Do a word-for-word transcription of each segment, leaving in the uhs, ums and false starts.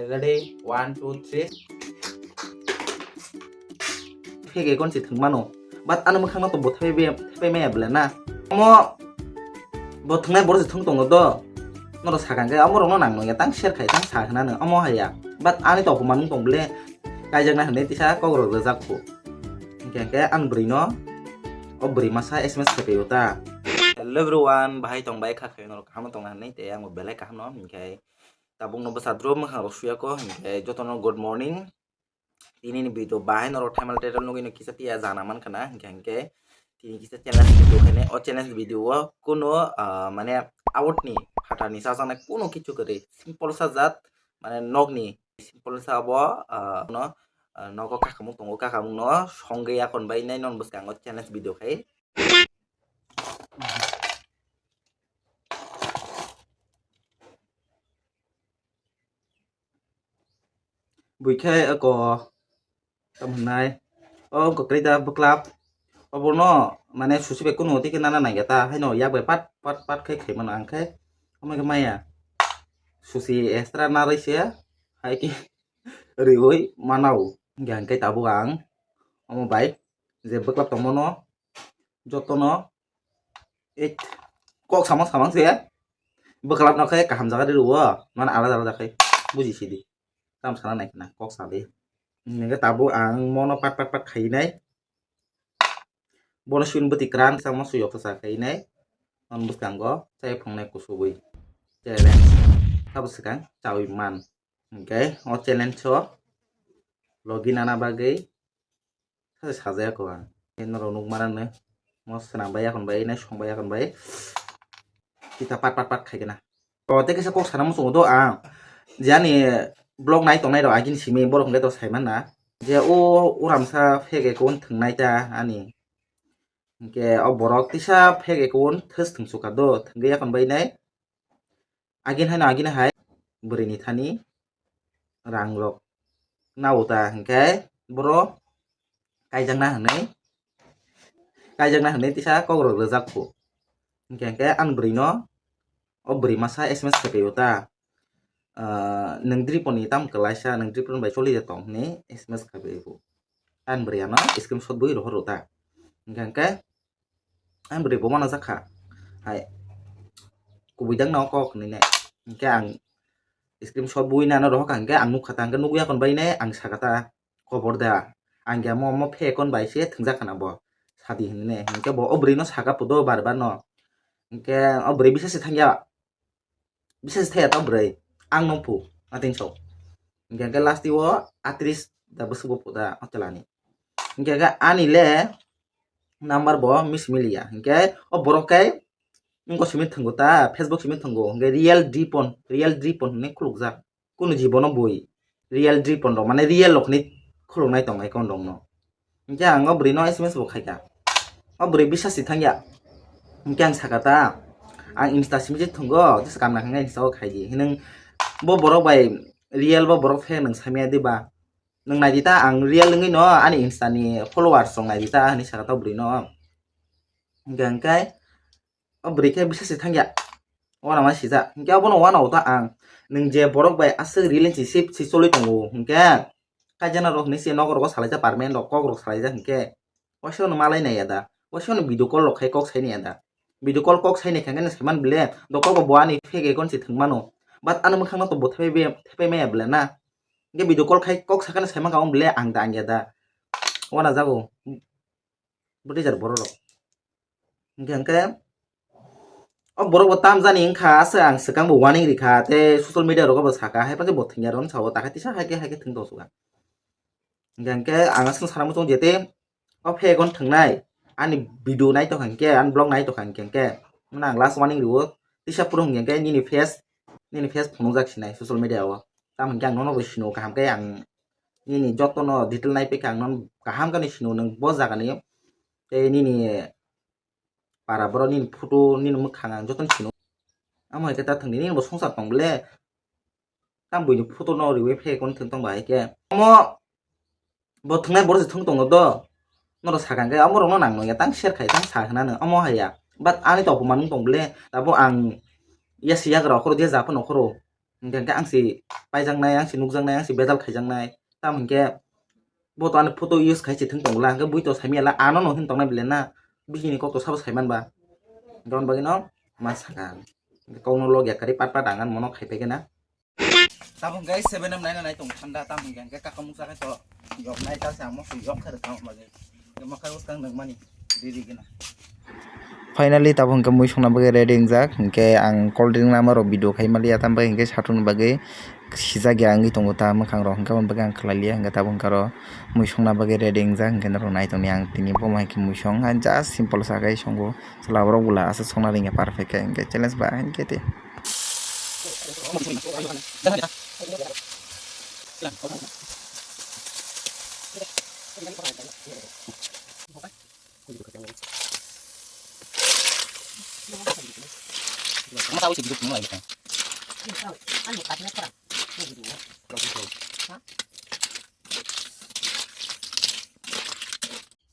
Ready? One, two, three. Fake account se thwng mano. But ano mwkhang no to bo thepai be, thepai maya bwle na. Omo bo thwngnai borok se thwng tongo do. Noro sakang khe omo rok no nang nung ya tang share khai tang sa hwnano omo haya. But ani to ophuman wng tong bwle. Kaijak na hwnwi tisa kok rok rwjak khu. Hinkhe hinkhe ang bwrwi no o bwrwi masa S M S khe phaio ta. Hello everyone, bahai tong bai kha khe norok kaham tong na hwnwi tei ang belai kaham no hinkhe tabuk no bwsa drum mwkhang rok suya ko hinkhe joto no good morning. Tini ni video bahai norok thumbnail title nugwi no kisa tiya jana man khana hinkhe hinkhe tini kisa challenge video khainai o challenge video o kuno ah, mane out ni phatar ni chajaknai kuno kichu kwrwi simple sa jat mane nok ni simple sa bo ah, no ah, nogo kakamung tongo kakamung no songwi yakon bai nai non bwskango challenge video khai. Buikhe oko tamo hwnai o kwkrwi da bwklap obono mane susi bai kunu twi khe nana nai ta haino yak bai pat pat pat khe khaimano ang khe omo khe maya susi extra narwi se hai khe riui manao hinkhe tabuk ang omo bai je bwklap tongmano jotono ei kok samang samang se bwklap no khe kaham jaga ri rwo mane alada alada khai buji sidi tam sana nai khna kok sadi hinkhe tabuk ang mono pat pat pat khainai bono swin bwtwi kran samo swi yok sa khainai non bwskango chai phungnai kusubui challenge sabo swkang chawi man hinkhe o challenge o logi nana bagwi Sacha sajaya ko ang. Norok nuk mana no. Mo swnam bai yakon bai nai song bai yakon bai. Kita pat pat pat khai gana. O tei kisa kok sana muchungo do ang. Jani blog nai tongnai rok agin simi borok hwnkhe to sai mana. Je o uramsa fake account thwngnai ta ani. Hwnkhe o borok tisa fake account thwsthwng suka do thwngwi yakon bai nai. Agin haino agin hai bwrwini thani rang rok nao ta hinkhe boro kaijakna hwnwi kaijakna hwnwi tisa kok rok rwjak khu hinkhe hinkhe ang bwrwino o bwrwi masa S M S khaiphaio ta nwng driponi tamo kwlaisa nwng driponi bai choli de tong hwnwi S M S khaiphaio ang bwrwi ano screenshot bui rohor rw ta hinkhe hinkhe Ang bwrwi bo mana jakha hai kubui dang no kok hinwi nai hinkhe ang screenshot bui nano rohor kha hinkhe ang nukha ta hinkhe nukya kon bai nai ang saka ta kobor da ang ya mo mo phe kon bai se thwngjak khana bo sadi hinwi nai hinkhe bo o bwrwi no saka pudo bar bar no hinkhe o bwrwi bisa se thangya. Bisa se thaya ta bwrwi ang no phu ating so hinkhe hinkhe last o atris da bwswk bo puda hotelani hinkhe hinkhe ani le number bo miss miliya hinkhe o borok khe wngko simi thwngo ta Facebook simi thwngo hinkhe real dripon real dripon hinwi khulukjak kunu jibono bui real dripon rok mane real rok hinwi khuluknai tongnai kon rok no. Hinkhe ang o bwrwi no S M S bo khaikha. O bwrwi bisasi thangya. Hinkhe ang sakha ta, ang Insta simi je thwngo, just kamna hwnkhai Insta o khaidi. Hinwi bo borok bai real bo borok fake nwng samya diba? Nwng naidi ta ang real wngwi no ani Insta ni followers rok naidi ta hinwi sakha ta o bwrwi no. Hinkhe hinkhe o bwrwi khe bisasi thangya. Uanama sijak. Hinkhe obono uanao ta ang. Nwng je borok bai aswk relationship si choli tongo hinkhe. Kaijana rok hinwi se nogo rogo salaijak permanent rok kok rok salaijak hinkhe. Waisa no malai nai ya da. Waisa no video call rok khai kok sai nai ya da. Video call kok sai nai kha hinkhe no saiman bile. Dokhok bo ani fake account se thwng mano. But ano mwkhang no to bo thepai be, thepai maya bile na. Hinkhe video call khai kok sakhe no saiman kha bile ang da ang ya da. Uana jago. Bwtwi jar borok rok. Hinkhe hinkhe o borok bo tamjani wngkha aswk ang swkang bo warning rikha tei social media rogo bo sakha hai phano bo thwngya rw sao ta khe tisa hai khe hai khe thwng tong suka. Hinkhe hinkhe ang aswk sana muchung je tei o fake on thwngnai ani video nai tongkha hinkhe ani vlog nai tongkha hinkhe hinkhe mano ang last warning rwo tisa phuru hinkhe hinkhe nini face nini face phunukjak sinai social media o tamo hinkhe ang nono bo sino kaham khe ang nini jotono detail nai phaikha ang nono kaham khe sino nwng bo jagani tei nini para borok nini photo nini mwkhang ang jotono sino. Amo hai khe ta thwngdi nini bo swngchar tong bole. Tam buini photo no riwi fake on thwng tong bai khe. Omo bo thwngnai borok se thwng tongo do. Norok sakha khe omo rok no nang nung ya tang share khai tang sa hwnna no omo hai ya. But ani to ophuman wng tong bole. Abo ang ya si yagra okhoro dia ja phano okhoro. Hingke, hingke ang si paijaknai, ang si nukjaknai, ang si bejal khaijaknai. Tamo hingke bo to ani photo use khai si thwng tongla, hingke bui to saimaya la, ano no hin tongnai bile na, bini kok to sabo saiman ba. Hingke aboni bagwi no ma saka. Hingke kokno log ya kari pat pat ang ani mono khai phaikhe na. Tabuk guys, seven up naina nai tong thanda, tamo hingke hingke kakamung sakai to yok nai ta samo yok khe tamo bagwi. Hingke makai uskang nang mani riri gina. Finally tabuk hingke mui songna bagwi ready wngjak, hingke ang cold drink lama rok video khai mali atam bai hingke satung bagwi sijak ya wngwi tongo ta mwkhang rok, hingke aboni bagwi ang khlai liya, hingke tabuk hingke aro mui songna bagwi ready wngjak, hingke norok nai tongni ang tini bo hai khe mui song, ang just simple sakai songo. Chwla borok bwla aswk songna ringya perfect khe, hinkhe challenge ba hinkhe tei.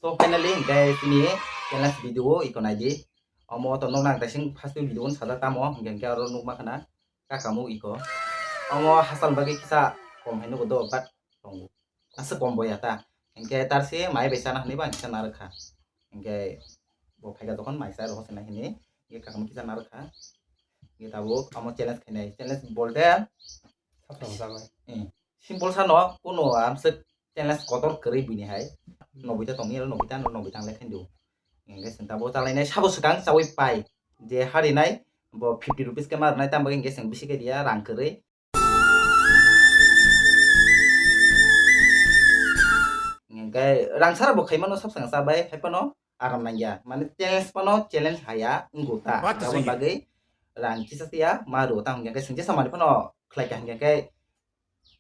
So finally, hinkhe chini challenge video o iko naidi. Omo to nokna ang taising first video no sajak tamo, hinkhe, hinkhe aro nukma khana kakamuk iko. Omo hachal bagwi kisa kom hai nugo do, but tongo. Aswk kom boya ta. Hinkhe tarsi mai bai chana hinwi bo ang kisa narwkha. Hinkhe bo phaikha dokhon mai cha rohor se nai hinwi. Hinkhe kakamuk kisa narwkha. Hinkhe tabuk omo challenge khainai. Challenge bolte, eh, simple sano, kuno amswk challenge kotor kwrwi bini hai. Nobita tongwi aro nobita, nobita ang lekhaindu. Hinkhe chwng tabuk chalainai sabo swkang chaui pai. Je harinai bo fifty rupees khe ma rwnai, tamo bagwi hinkhe chwng bisi khe riya rang kwrwi. Hinkhe rang sara bo khaimano sab swkang chabai, haiphano aram nangya. Mane challenge phano challenge haya wngkha ta. Aboni bagwi rang kisa tiya ma rwo ta, hinkhe chwng jesa manwi phano khlaikha, hinkhe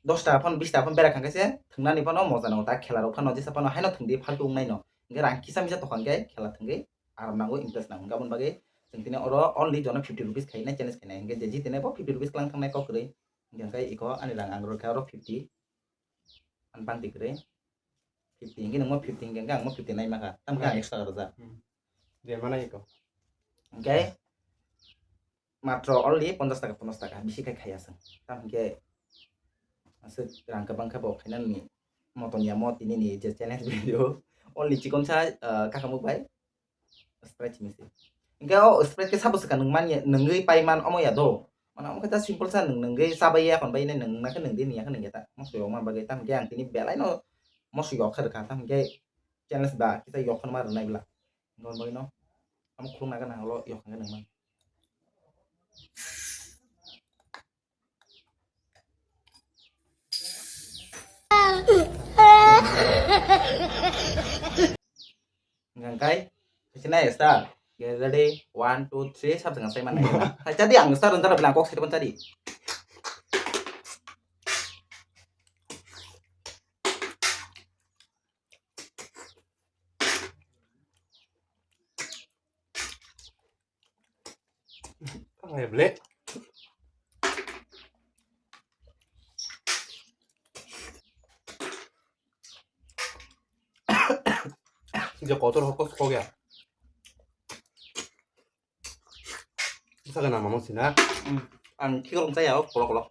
dos taka phano, bis taka phano berak kha khe se thwngnani phano moja nango ta, khela rok phano jesa phano haino thwngdi, faltu wngnai no. Hinkhe rang kisa misa tokha hinkhe khela thwngwi aram nango, interest nango. Hinkhe aboni bagwi chwng tini oro only jono fifty rupees khainai, challenge khainai. Hinkhe je jitinai bo fifty rupees klang thangnai kok kwrwi. Hinkhe iko ani rang ang rwkha oro fifty. Ani bangti kwrwi. Fifty hinkhe nangma fifty hinkhe ang mo fifty nai makha. Tamkhe ang extra rwjak. Hmm. Je mana iko. Hinkhe matro only ponchash taka, ponchash taka bisi khai khaya chwng. Tam hinkhe aswk rang kwbang khe bo khainani moton ya mo tini ni je challenge video. Only chikon sa, ah, kakamuk bai. Sprite simi se. Hinkhe o Sprite khe sabo swkang nwng manya, nwngwi pai man omo ya do. Mane omo khe ta simple sa nwng, nwngwi chabai ya, kon bai nai nwng na khe nwng di, nung ya khe nung ya ta. Moso yok man bagwi tam khe ang tini belai no moso yok khe rwkha, tam khe challenge ba kisa yok khe ma rwnai bwla. Hinkhe omo bagwi no omo khuluk na gana ulo yok khe nwng man. Hingkai, sini ya, start. Okay, ready, one, two, three, sab jangan saya mana ya? Jadi ang start, ntar bilang kok saya pun tadi. Ang ya, ble. Je kotor hokos kok ya. Saka nama mo sina. Hmm. Ang kikor saya, oh, kolok kolok.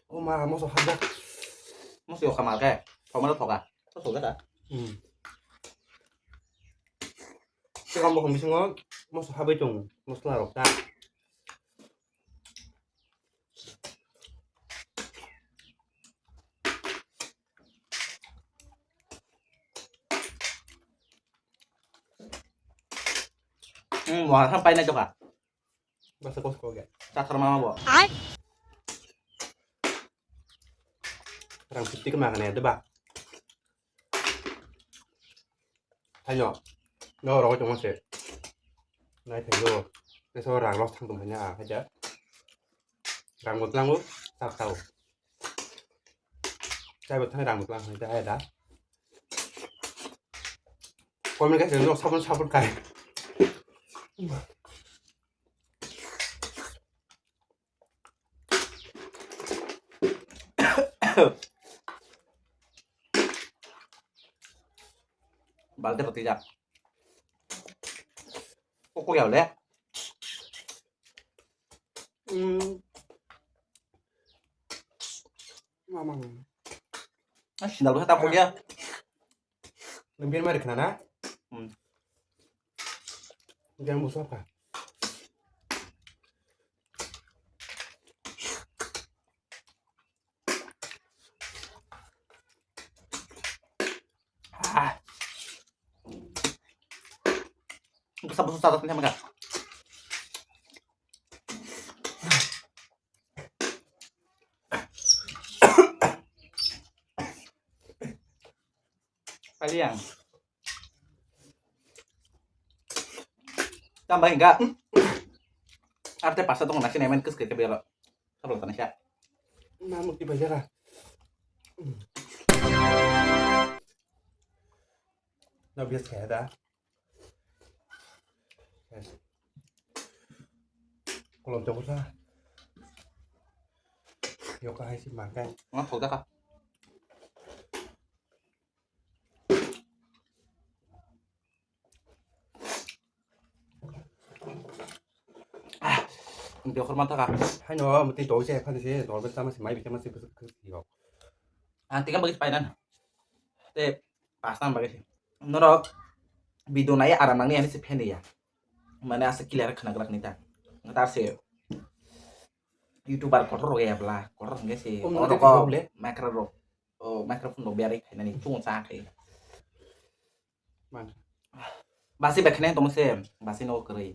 Oh, ma, moso hajak. Moso yok kamar ke. Tomato thoka. To thoka ta. Hmm. Saka mo kami singo moso habai tong, moso la rok ta. Hmm, wah, sampai na coba. Basa kos kok ya. Cakar mama bo. Rang fifty kema kena ya, deba. Haino, no rogo tongma se. Nai thangyo. Teso rang loss thang tongmani a, haja. Rang bo tlango, tak tao. Chai bo thani rang bo tlang, haja, haja. Comment guys, no sabun sabun kai. Balte pati jak. Kok ya le. Hmm. Mama. Ah, sindal bwsa tapuk ya. Lembir mari khna na? Hmm. Jangan busuk kah? Ah. Bwsa bwsa chajak tongthai mankha. Kali yang. Tambah enggak? Arte pasta tong nasi nemen kes ke kebelo. Sablo tanah siya. Mamuk di bazar ah. Na bias kaya da. Kolom jabo sa. Yoka hai si makan. Nggak tahu dah kah? Ang tiyo korma taka. Hai no, mati doi se, phani se, dol bel tama se, mai bikama se, bwswk kwrwi yo. Ang tikam bagwi se painan. Te, pas tam bagwi se. Norok, video nai aram nangni ani se phen ya. Mane asa clear khna glak ni ta. Ngatar se. YouTuber kotor rok ya bla, kotor hingke se. Oh, oro mane ko video le? Micro rok. Oh, microphone rok biarai khainani, chungo cha khai. Mang. Basi bai khne tongmo se, basi no kwrwi.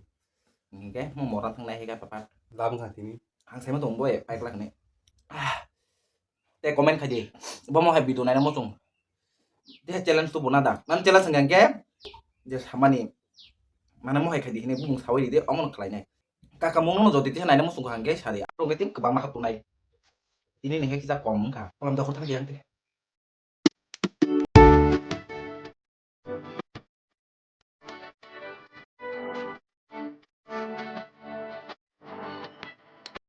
Hingke mo mora thangnai hika papa. Labung kha tini. Ang saima tong boy, pai klak ni. Ah. Te comment khai di. Bo mo hai video naina mo chung. Te challenge to bona da. Nan challenge hingke je samani. Mane mo hai khai di hine bung sawi di de omon khlai nai. Kaka mo no jodi te naina mo chung hangke sari. Aro nge tim kwbangma kha tunai. Tini ni khe kisa kom wngkha. Kolam dokhor thang yang te.